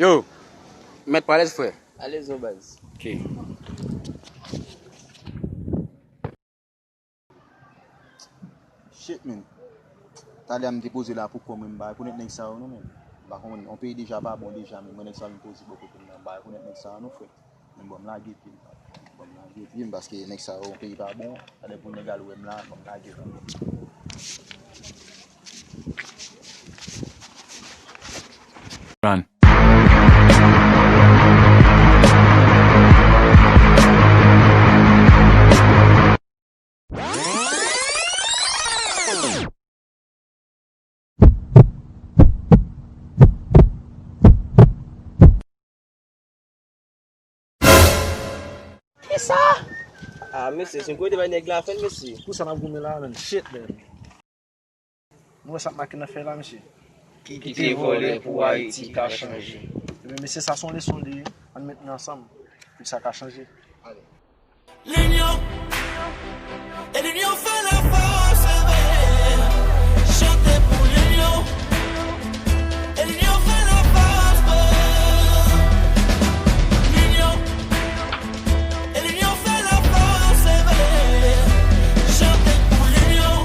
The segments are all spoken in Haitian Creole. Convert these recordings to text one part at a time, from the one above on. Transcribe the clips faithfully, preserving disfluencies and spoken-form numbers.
Yo, mèt pale frè. Alèz non baz. Ok. Shit, man. Talè a m te poze la pou kò mwen, m pa rekonèt nèg sa yo non, men. M pa konprann, yon peyi deja pa bon deja, men mwen nèg sa yo vin poze bò kote m nan, m pa rekonèt nèg sa yo non, frè. Men bon, m lage pye m, papa. Bon, m lage pye m, paske nèg sa yo, yon peyi pa bon. Talè pou nèg al wè m la, bon, m lage pye m. Run. Kisa? Ah, mesye, se kote bay nèg la fè l, mesye. Pou sa n ap goumen la, menm shit, man. Nou wè sa Makenn ap fè la, mesye? Kite vòlè pou Ayiti ka chanje. Ebyen, mesye, sa se yon leson li ye. Ann met men ansanm pou sa ka chanje. Ale. Linyon. E linyon fè lafòs, leve. Chante pou linyon. E linyon fè lafòs, leve. Linyon. E linyon fè lafòs, leve. Chante pou linyon.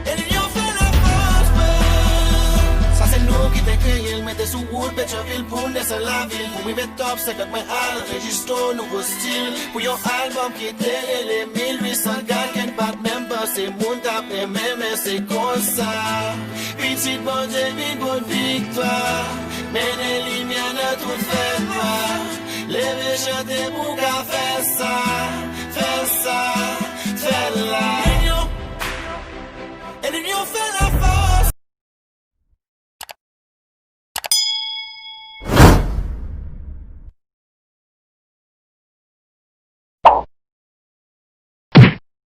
E linyon fè lafòs, leve. Sa se nou ki te kreye l, mete sou wout Petyonvil pou n desann lavil. Pou m rive top senkant mwen al anrejistre yon nouvo stil. Pou yon album ki te rele mil uit san gad, kèk pa t menm panse moun t ap renmen, men se konsa. Pitit Bondye vin pote viktwa. Mennen limyè nan tout fènwa. Leve chante pou w ka fè sa.